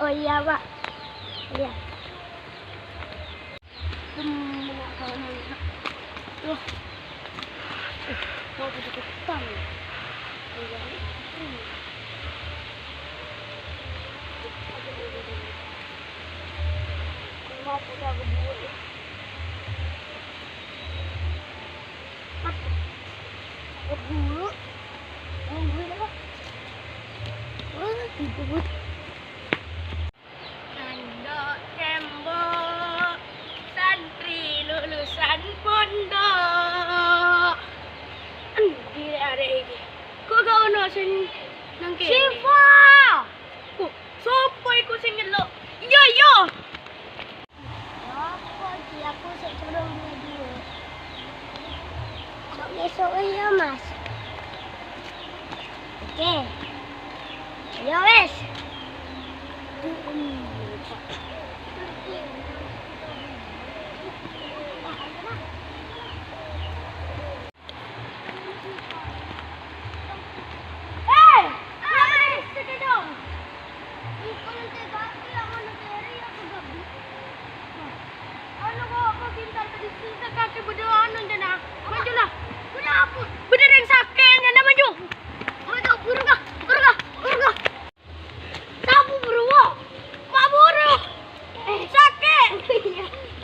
Oh iya, Pak. Iya. Tuh. Mau ketang. Mau putar ke buru. Keburu. Buru. Buru. Pondok tembok, santri lulusan pondok. Endi rek arek iki? Kok gak ono sing nang kene? Siva. Kok sopo iku sing nyeluk? Iya iya. Apa iki aku sik durung duwe duit. Sok besok ya, Mas. Oke. Ya wes. Eh, wes dong. Ano kok kok pintar tadi susah kaki berdoa anu jana. Maju lah. Bener yang sakit jana maju. Maju buru kah? Buru kah? Buru kah? Sapu buru. Mak buru. Sakit.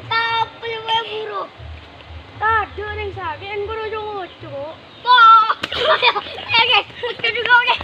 Tapi wae buru. Tadi yang sakit kan buru jongo. Wah. Eh guys, kita juga oke.